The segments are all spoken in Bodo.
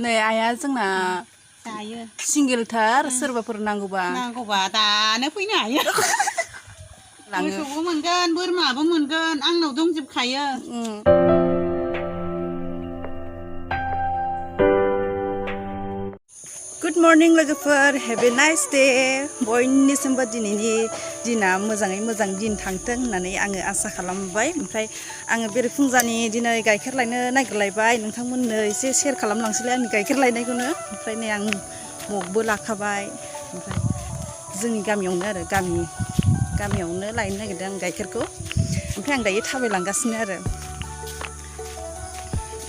नै आइया जोंना जायो सिंगेलथार सोरबाफोर नांगौबा दानो फैनो हायो मोसौबो मोनगोन बोरमाबो मोनगोन आंनाव दंजोबखायो गुड मर्निं लोगोफोर हेभ ए नाइस डे बयनिसिमबो दिनैनि दिना मोजाङै मोजां दिन थांथों होननानै आङो आसा खालामबाय ओमफ्राय आङो बेरेफुंजानि दिनै गाइखेर लायनो नागिरलायबाय नोंथांमोननो एसे शेयार खालामलांसैलाय आंनि गाइखेर लायनायखौनो ओमफ्राय नै आं मगबो लाखाबाय ओमफ्राय जोंनि गामियावनो आरो गामियावनो लायनो नागिरदों आं गाइखेरखौ ओमफ्राय आं दायो थाबायलांगासिनो आरो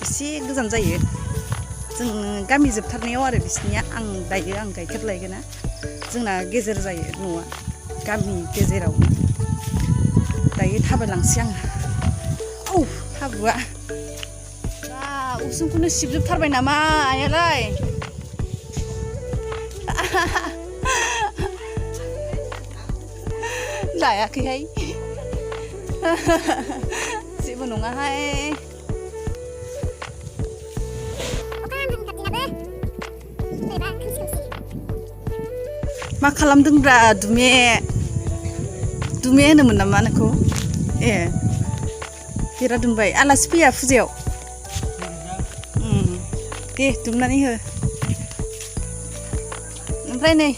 एसे गोजान जायो जों गामि जोबथारनायाव आरो बिसनिया आं गाइखेर लायगोना जोंना गेजेर जायो न'आ गामि गेजेराव दायो थाबायलांसै आं औ हाब्रुआ बा उसुंखौनो सिबजोबथारबाय नामा आइयालाय लायाखैहाय जेबो नङाहाय मा खालामदोंब्रा दुमे होनोमोन नामा नोंखौ ए बेरा दुमबाय आलासि फैया फुजायाव दे दुमनानै हो ओमफ्राय नै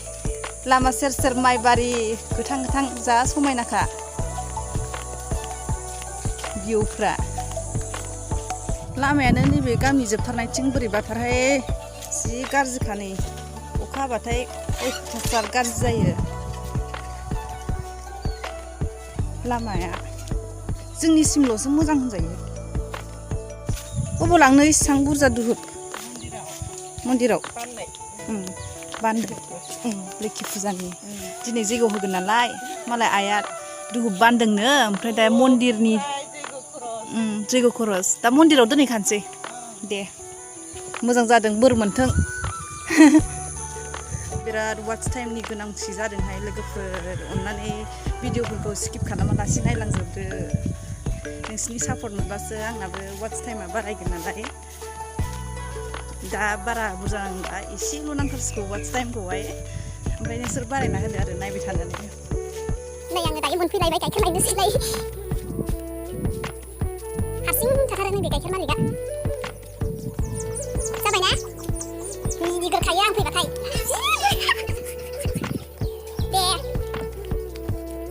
लामा सेर सेर माइबारि गोथां जा समायनाखा भिउफ्रा लामायानो नैबे गामि जोबथारनायथिं बोरैबाथारहाय जि गाज्रिखा नै अखा हाबाथाय अयथासार गाज्रि जायो लामाया जोंनिसिमल'सो मोजां होनजायो बबाव लांनो इसेबां बुरजा दुहुब मन्दिराव बान्दो लोखि फुजानि दिनै जैग' होगोन नालाय मालाय आइया दुहुब बान्दोंनो ओमफ्राय दा मन्दिरनि जैग' खरस दा मन्दिराव दोनहैखानोसै दे मोजां जादों बोर मोन्थों बिराद वाच टाइमनि गोनांथि जादोंहाय लोगोफोर अननानै भिडिअफोरखौ स्किप खालामालासे नायलांजोबदो नोंसिनि सापर्ट मोनबासो आंनाबो वाच टाइमा बारायगोन नालाय दा बारा बुरजा नांला एसेल' नांथारसिगौ वाच टाइमखौहाय ओमफ्राय नोंसोर बारायना होदो आरो नायबाय थानानै नै आङो दायो मोनफैलायबाय गाइखेर लायनोसैलाय हारसिं थाथारो नैबे गाइखेर मालिकआ जाबायना मिनिगोरखायो आं फैबाथाय दे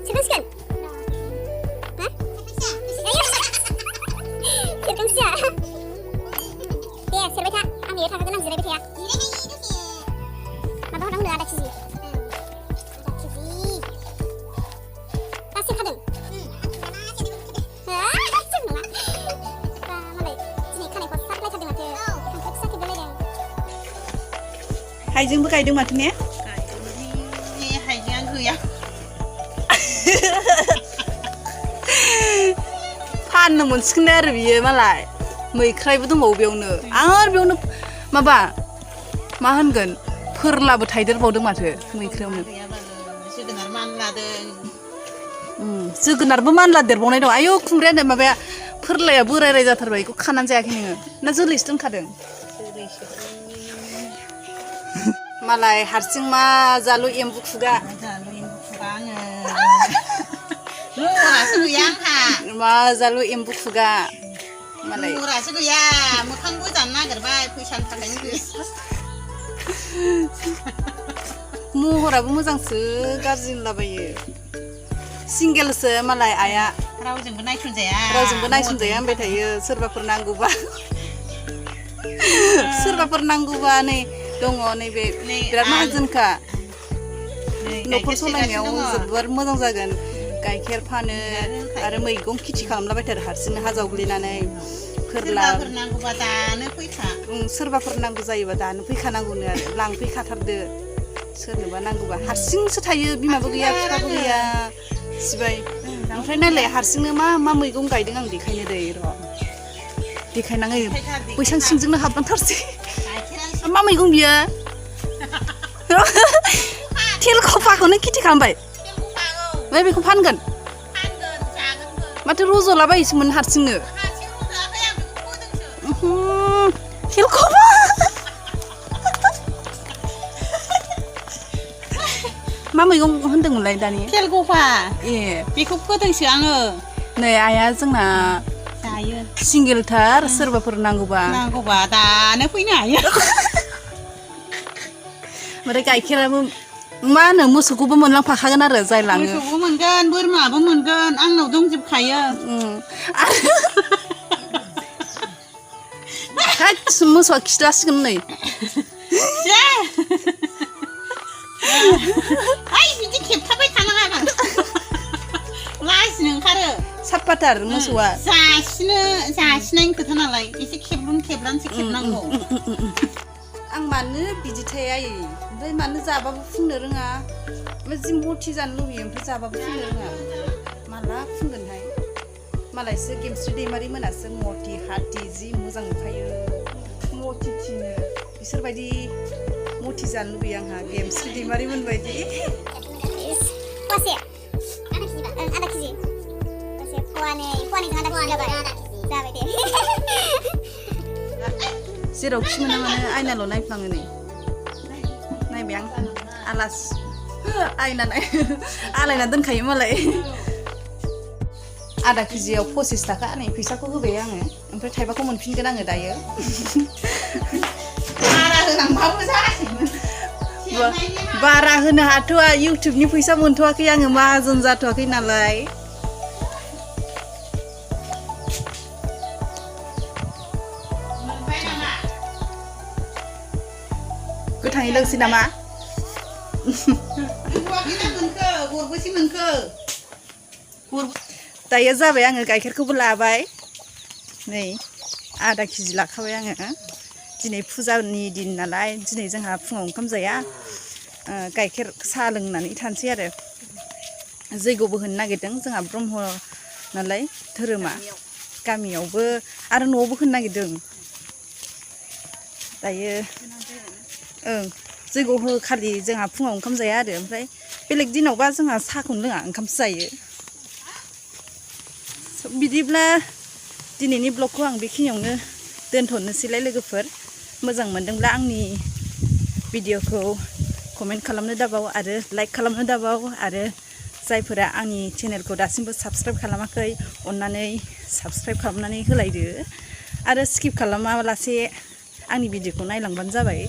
सोरखांसिगोन हा सोरखांसिया दे सेरबाय था आं बेयाव थाखागोन आं जिरायबाय थाया माबा हरनांगौ आधा केजि दा सेरखादों हाइजेंबो गायदों माथो ने हाइजेंआ गैया फाननो मोनसिगोन आरो बियो मालाय मैख्राइबो दंबावो बेयावनो आरो बेयावनो माबा मा होनगोन फोरलाबो थाइदेरबावदों माथो मैख्रायावनो जोगोनार मानलादों जोगोनारबो मानला देरबावनाय दं आयौ खुमब्रायानो माबाया फोरलाया बोराय जाथारबाय बेखौ खानानै जायाखै नोङो ना जोलैसो दोनखादों मालाय हारसिं मा जालु एम्बु खुगा आङो महरासो गैया आंहा मा जालु एम्बु खुगा मालाय महरासो गैया मोखां गोजानो नागिरबाय फैसानि थाखायनो गैया महराबो मोजांसो गाज्रि होनलाबायो सिंगेलसो मालाय आइया रावजोंबो नायसनजाया होनबाय थायो सोरबाफोर नांगौबा नै दङ नैबे बिराद माहाजोनखा न'खर सालायनायाव जोबोर मोजां जागोन गाइखेर फानो आरो मैगं खेथि खालामलाबायथारो हारसिंनो हा जावग्लिनानै फोरलाफोर नांगौबा दानो फैखा सोरबाफोर नांगौ जायोबा दानो फैखानांगौनो आरो लांफैखाथारदो सोरनोबा नांगौबा हारसिंसो थायो बिमाबो गैया बिफाबो गैया सिबाय ओमफ्राय नायलाय हारसिंनो मा मैगं गायदों आं देखायनो दै र' देखायनाङै बैसां सिंजोंनो हाबलांथारसै मा मैगं बियो तेलखफाखौनो खेथि खालामबाय ओमफ्राय बेखौ फानगोन माथो रज'लाबायोसोमोन हारसिंनो तेलखफा मा मैगं होनदोंमोनलाय दानि खेलगफा ए बेखौ फोदोंसो आङो नै आइया जोंना जायो सिंगेलथार सोरबाफोर नांगौबा दानो फैनो हायो ओमफ्राय गाइखेराबो मा होनो मोसौखौबो मोनलांफाखागोन आरो जाय लाङो मोसौबो मोनगोन बोरमाबो मोनगोन आंनाव दंजोबखायो मोसौआ खिलासिगोन नै बिदि खेबथाबाय थानाङा लाजिनो ओंखारो साफाथार मोसौआ जासिनायनि खोथा नालाय एसे खेबलानसो खेबनांगौ आं मानो बिदिथाय आयै ओमफ्राय मानो जाबाबो फुंनो रोङा जि मथि जानो लुबैयो ओमफ्राय जाबाबो फुंनो रोङा माला फुंगोनहाय मालायसो गेमस्रि दैमारि मोनासो मथि हाथि जि मोजां नुखायो मथि थिनो बिसोरबायदि मथि जानो लुबैयो आंहा गेमस्रि दैमारि मोनबायदि आधा केजि फवानैजों आधा केजि जाबाय दे जेरावखि मोना मानो आयनाल' नायफ्लाङो नै नायबाय आं आलासि आयना आलायना दोनखायो मालाय आधा केजियाव 25 थाखा नै फैसाखौ होबाय आङो ओमफ्राय थाइबाखौ मोनफिनगोन आङो दायो बारा होनो हाथ'आ इउटुबनि फैसा मोनथ'वाखै आङो माहाजोन जाथ'वाखै नालाय गोथाङै लोंसै नामा दायो जाबाय आङो गाइखेरखौबो लाबाय नै आधा केजि लाखाबाय आङो दिनै फुजानि दिन नालाय दिनै जोंहा फुङाव ओंखाम जाया गाइखेर साहा लोंनानै थानोसै आरो जैग'बो होनो नागिरदों जोंहा ब्रह्म नालाय धोरोमा गामियावबो आरो न'आवबो होनो नागिरदों दायो जैग' होखालि जोंहा फुङाव ओंखाम जाया आरो ओमफ्राय बेलेग दिनावबा जोंहा साहाखौनो लोङा ओंखामसो जायो बिदिब्ला दिनैनि ब्लगखौ आं बेखिनियावनो दोनथ'नोसैलाय लोगोफोर मोजां मोनदोंब्ला आंनि भिडिअखौ कमेन्ट खालामनो दाबाव आरो लाइक खालामनो दाबाव आरो जायफोरा आंनि चेनेलखौ दासिमबो साबस्क्राइब खालामाखै अन्नानै साबस्क्राइब खालामनानै होलायदो आरो स्किप खालामालासे आंनि भिडिअखौ नायलांबानो जाबाय